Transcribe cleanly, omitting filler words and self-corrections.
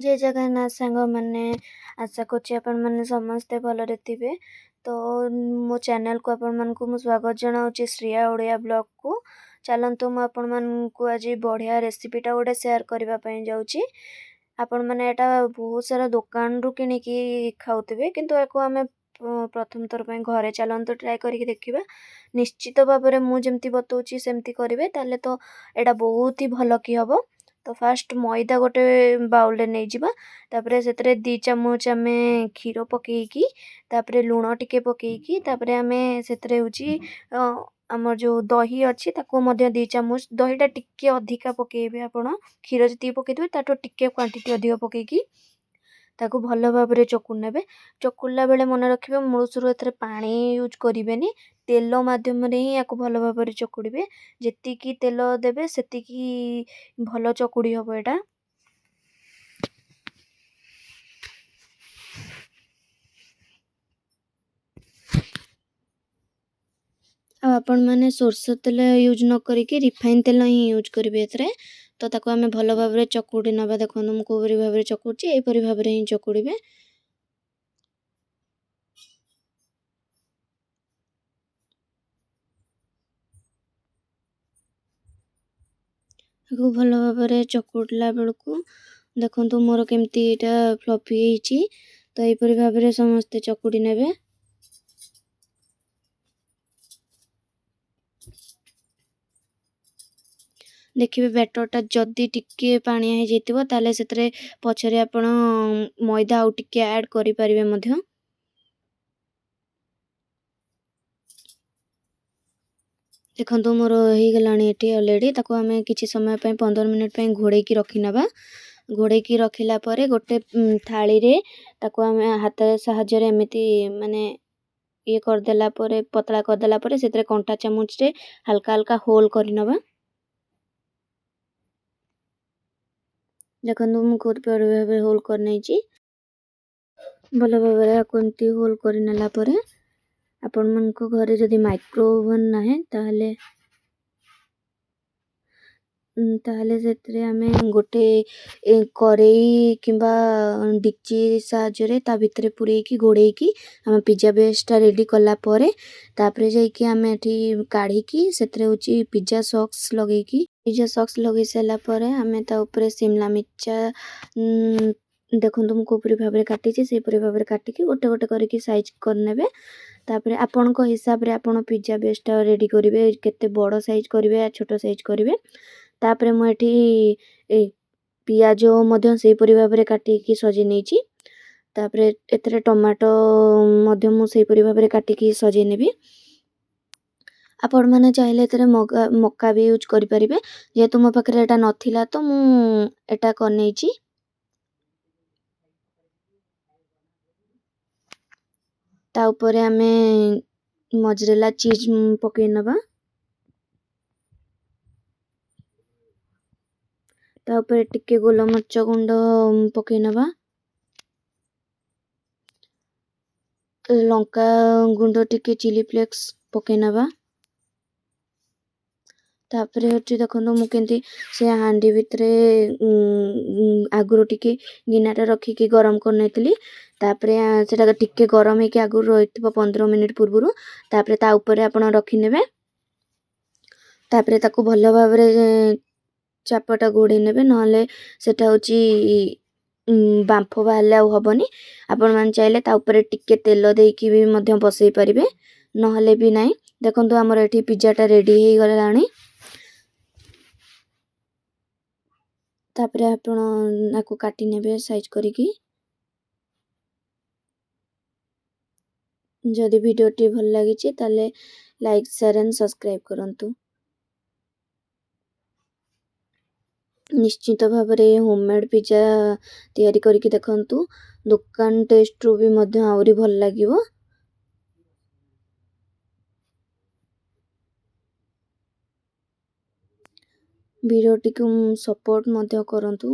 ଜୟ ଜଗନ୍ନାଥ ସାଙ୍ଗମାନେ, ଆଶା କରୁଛି ଆପଣମାନେ ସମସ୍ତେ ଭଲରେ ଥିବେ। ତ ମୋ ଚ୍ୟାନେଲକୁ ଆପଣମାନଙ୍କୁ ମୁଁ ସ୍ୱାଗତ ଜଣାଉଛି, ଶ୍ରୀୟା ଓଡ଼ିଆ ବ୍ଲଗ୍କୁ। ଚାଲନ୍ତୁ, ମୁଁ ଆପଣମାନଙ୍କୁ ଆଜି ବଢ଼ିଆ ରେସିପିଟା ଗୋଟେ ସେୟାର କରିବା ପାଇଁ ଯାଉଛି। ଆପଣମାନେ ଏଇଟା ବହୁତ ସାରା ଦୋକାନରୁ କିଣିକି ଖାଉଥିବେ, କିନ୍ତୁ ୟାକୁ ଆମେ ପ୍ରଥମ ଥର ପାଇଁ ଘରେ ଚାଲନ୍ତୁ ଟ୍ରାଏ କରିକି ଦେଖିବା। ନିଶ୍ଚିତ ଭାବରେ ମୁଁ ଯେମିତି ବତଉଛି ସେମିତି କରିବେ, ତାହେଲେ ତ ଏଇଟା ବହୁତ ହି ଭଲ କି ହେବ। ତ ଫାଷ୍ଟ ମଇଦା ଗୋଟେ ବାଉଲରେ ନେଇଯିବା, ତାପରେ ସେଥିରେ 2 ଚାମଚ ଆମେ କ୍ଷୀର ପକାଇକି, ତାପରେ ଲୁଣ ଟିକେ ପକାଇକି, ତାପରେ ଆମେ ସେଥିରେ ହେଉଛି ଆମର ଯେଉଁ ଦହି ଅଛି ତାକୁ ମଧ୍ୟ 2 ଚାମଚ। ଦହିଟା ଟିକେ ଅଧିକା ପକାଇବେ ଆପଣ, କ୍ଷୀର ଯେତିକି ପକାଇଥିବେ ତାଠୁ ଟିକେ କ୍ୱାଣ୍ଟିଟି ଅଧିକ ପକାଇକି ତାକୁ ଭଲ ଭାବରେ ଚକୁଡ଼ି ନେବେ। ଚକୁଡ଼ିଲା ବେଳେ ମନେ ରଖିବେ, ମୂଳସୂରୁ ଏଥିରେ ପାଣି ୟୁଜ୍ କରିବେନି, ତେଲ ମାଧ୍ୟମରେ ହିଁ ୟାକୁ ଭଲ ଭାବରେ ଚକୁଡ଼ିବେ। ଯେତିକି ତେଲ ଦେବେ ସେତିକି ଭଲ ଚକୁଡ଼ି ହେବ ଏଇଟା। ଆଉ ଆପଣମାନେ ସୋରିଷ ତେଲ ୟୁଜ୍ ନ କରିକି ରିଫାଇନ୍ ତେଲ ହିଁ ୟୁଜ୍ କରିବେ ଏଥିରେ। ତ ତାକୁ ଆମେ ଭଲ ଭାବରେ ଚକୁଡ଼ି ନେବା। ଦେଖନ୍ତୁ ମୁଁ କେଉଁପରି ଭାବରେ ଚକୁଡ଼ୁଛି, ଏହିପରି ଭାବରେ ହିଁ ଚକୁଡ଼ିବେ। ତାକୁ ଭଲ ଭାବରେ ଚକୁଡ଼ିଲା ବେଳକୁ ଦେଖନ୍ତୁ ମୋର କେମିତି ଏଇଟା ଫ୍ଲଫି ହେଇଛି। ତ ଏହିପରି ଭାବରେ ସମସ୍ତେ ଚକୁଡ଼ି ନେବେ। ଦେଖିବେ ବ୍ୟାଟରଟା ଯଦି ଟିକିଏ ପାଣିଆ ହେଇଯାଇଥିବ, ତାହେଲେ ସେଥିରେ ପଛରେ ଆପଣ ମଇଦା ଆଉ ଟିକିଏ ଆଡ଼୍ କରିପାରିବେ ମଧ୍ୟ। ଦେଖନ୍ତୁ ମୋର ହେଇଗଲାଣି ଏଠି ଅଲରେଡ଼ି। ତାକୁ ଆମେ କିଛି ସମୟ ପାଇଁ 15 ମିନିଟ୍ ପାଇଁ ଘୋଡ଼େଇକି ରଖିନେବା। ଘୋଡ଼େଇକି ରଖିଲା ପରେ ଗୋଟେ ଥାଳିରେ ତାକୁ ଆମେ ହାତ ସାହାଯ୍ୟରେ ଏମିତି ମାନେ ଇଏ କରିଦେଲା ପରେ, ପତଳା କରିଦେଲା ପରେ ସେଥିରେ କଣ୍ଟା ଚାମଚରେ ହାଲକା ହାଲକା ହୋଲ୍ କରିନେବା। ଦେଖନ୍ତୁ ମୁଁ କେଉଁପରି ଭାବରେ ହୋଲ୍ କରିନେଇଛି। ଭଲ ଭାବରେ ଆକୁ ଏମିତି ହୋଲ୍ କରିନେଲା ପରେ, ଆପଣମାନଙ୍କ ଘରେ ଯଦି ମାଇକ୍ରୋ ଓଭନ୍ ନାହିଁ, ତାହେଲେ ସେଥିରେ ଆମେ ଗୋଟେ କରେଇ କିମ୍ବା ଡିକ୍ଚି ସାହାଯ୍ୟରେ ତା ଭିତରେ ପୂରେଇକି ଘୋଡ଼େଇକି ଆମେ ପିଜା ବେସ୍ଟା ରେଡ଼ି କଲା ପରେ, ତାପରେ ଯାଇକି ଆମେ ଏଠି କାଢ଼ିକି ସେଥିରେ ହେଉଛି ପିଜା ସକ୍ସ ଲଗେଇକି, ପିଜା ସକ୍ସ ଲଗେଇ ସାରିଲା ପରେ ଆମେ ତା ଉପରେ ସିମଲା ମିର୍ଚା, ଦେଖନ୍ତୁ ମୁଁ କେଉଁପରି ଭାବରେ କାଟିଛି, ସେହିପରି ଭାବରେ କାଟିକି ଗୋଟେ ଗୋଟେ କରିକି ସାଇଜ୍ କରିନେବେ। ତାପରେ ଆପଣଙ୍କ ହିସାବରେ ଆପଣ ପିଜା ବେସ୍ଟା ରେଡ଼ି କରିବେ, କେତେ ବଡ଼ ସାଇଜ୍ କରିବେ, ଛୋଟ ସାଇଜ୍ କରିବେ। ତାପରେ ମୁଁ ଏଠି ଏଇ ପିଆଜ ମଧ୍ୟ ସେହିପରି ଭାବରେ କାଟିକି ସଜେଇ ନେଇଛି। ତାପରେ ଏଥିରେ ଟମାଟୋ ମଧ୍ୟ ମୁଁ ସେହିପରି ଭାବରେ କାଟିକି ସଜେଇ ନେବି। ଆପଣମାନେ ଚାହିଁଲେ ଏଥିରେ ମକା ବି ୟୁଜ୍ କରିପାରିବେ। ଯେହେତୁ ମୋ ପାଖରେ ଏଇଟା ନଥିଲା, ତ ମୁଁ ଏଇଟା କରିନେଇଛି। ତା ଉପରେ ଆମେ ମଜରେଲା ଚିଜ୍ ପକାଇ ନେବା। ତା ଉପରେ ଟିକେ ଗୋଲମରିଚ ଗୁଣ୍ଡ ପକାଇ ନେବା, ଲଙ୍କା ଗୁଣ୍ଡ ଟିକେ, ଚିଲି ଫ୍ଲେକ୍ସ ପକାଇ ନେବା। ତାପରେ ହେଉଛି ଦେଖନ୍ତୁ ମୁଁ କେମିତି ସେ ହାଣ୍ଡି ଭିତରେ ଆଗରୁ ଟିକେ ଗିନାଟା ରଖିକି ଗରମ କରିନେଇଥିଲି। ତାପରେ ସେଟା ଟିକେ ଗରମ ହେଇକି ଆଗରୁ ରହିଥିବ 15 ମିନିଟ୍ ପୂର୍ବରୁ। ତାପରେ ତା ଉପରେ ଆପଣ ରଖିନେବେ। ତାପରେ ତାକୁ ଭଲ ଭାବରେ ଚାପଟା ଘୋଡ଼େଇ ନେବେ, ନହେଲେ ସେଟା ହେଉଛି ବାମ୍ଫ ବାହାରିଲେ ଆଉ ହେବନି। ଆପଣମାନେ ଚାହିଁଲେ ତା ଉପରେ ଟିକେ ତେଲ ଦେଇକି ବି ମଧ୍ୟ ବସେଇ ପାରିବେ, ନହେଲେ ବି ନାହିଁ। ଦେଖନ୍ତୁ ଆମର ଏଠି ପିଜାଟା ରେଡ଼ି ହେଇଗଲାଣି। ତାପରେ ଆପଣ ଆକୁ କାଟି ନେବେ ସାଇଜ୍ କରିକି। ଯଦି ଭିଡ଼ିଓଟି ଭଲ ଲାଗିଛି, ତାହେଲେ ଲାଇକ୍, ସେୟାର ଆଣ୍ଡ ସବସ୍କ୍ରାଇବ୍ କରନ୍ତୁ। ନିଶ୍ଚିତ ଭାବରେ ହୋମମେଡ଼୍ ପିଜା ତିଆରି କରିକି ଦେଖନ୍ତୁ, ଦୋକାନ ଟେଷ୍ଟରୁ ବି ମଧ୍ୟ ଆହୁରି ଭଲ ଲାଗିବ। ଭିଡ଼ିଓଟିକୁ ସପୋର୍ଟ ମଧ୍ୟ କରନ୍ତୁ।